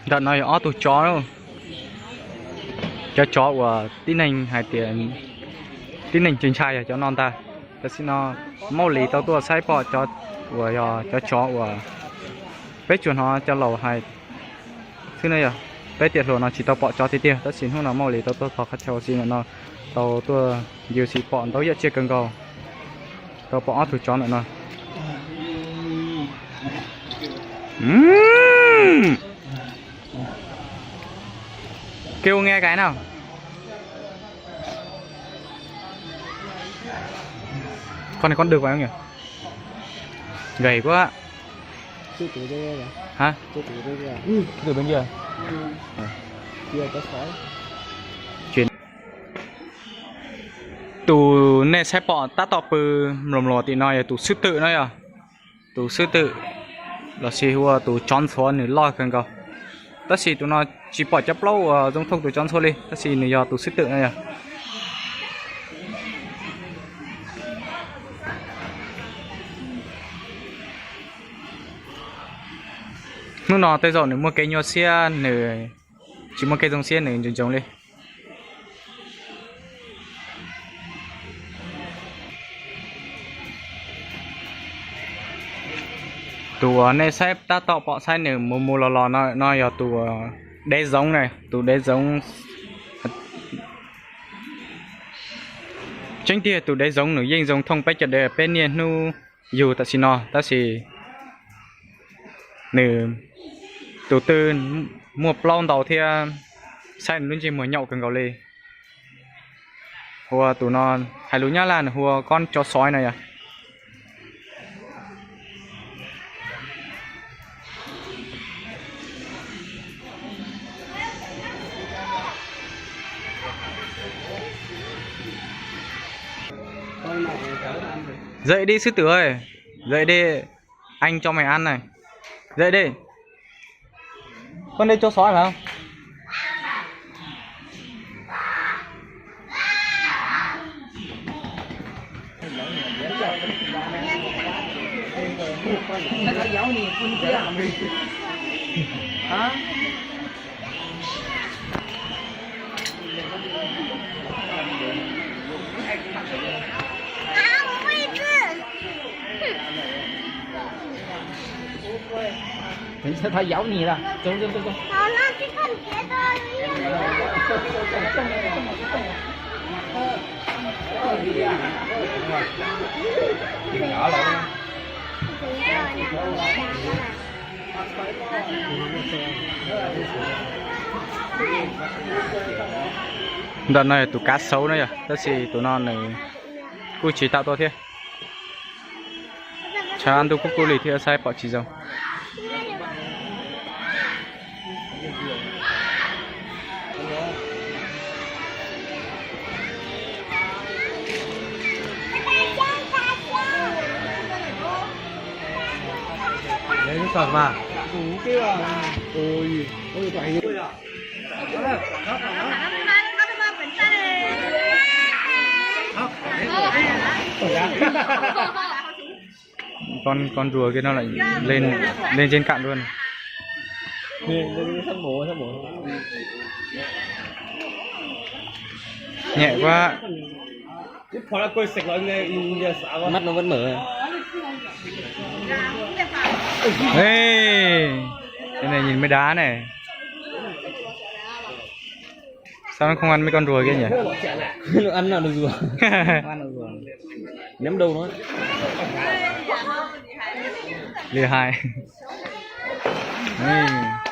Ntawm no yog ob tug tsov, cov tsov uas tib neeg hais tias tib neeg tsis ntshai yog cov no ntag. Tam sim no Mauj Lis tau tuaj saib pom cov uas yog cov tsov uas peb tsuas hnov cov laus hais xwb na yog, peb tiam hluas no tsis tau pom tsov tiag tiag, tab sis hnub no Mauj Lis tau tuaj txog qhov chaw ua si ntawm no, tau tuaj ncig ua si pom ntau yam tsiaj kawg nkaus, tau pom ob tug tsov ntawm no. Kêu nghe cái nào. Con này con đực phải không nhỉ? Gầy quá. Sư tử bên kia kìa. Hả? Sư tử bên kia. Sư tử bên kia. Ờ. Kia có sói. Chuyển. Tus nej saib pom tab tom pw mluas mluas tim no yog tus xwb twm no yog. Tus xwb twm lossis hu ua tus tsov ntxhuav nws loj kawg nkaus. Tab sis tus no tsis pom cov plaub uas zoo thooj tus tsov ntxhuav li, tab sis nws yog tus xwb twm no yog. Hnub no tej zaum nws muaj kev nyuaj siab, nws tsis muaj kev zoo siab, nws ntsoov ntsoov li. Tus uas nej saib tab tom pom saib nws mus mus los los no, no yog tus dev zoov na, tus dev zoov. Tseeb tiag tus dev zoov nws yeej zoo thooj peb cov dev peb niaj hnub yug tam sim no, tab sis nws tus twg muaj plaub ntau thiab, saib nws lub ntsej muag nyaum kawg nkaus li. Hu ua tus no, hais lus Nyab Laj nws hu ua con chó sói no yog. Dậy đi sư tử ơi. Dậy đi. Anh cho mày ăn này. Dậy đi. Con đi cho sói phải không? Tao giấu gì ra. Trốn, trốn, trốn, trốn. Ntawm no yog tus cá sấu no yog, tab sis tus no nws kuj tsis tau tuaj thiab. Tshav ntuj kub kub li thiab saib pom tsis zoo. Con con rùa kia nó lại lên lên trên cạn luôn. Nhẹ quá. Mắt nó vẫn mở. Ê, cái này nhìn mới đá này. Sao nó không ăn mấy con rùa kia nhỉ? Nó ăn nó được rùa. Ăn nó rùa. Ném đâu nó.厉害. Ê.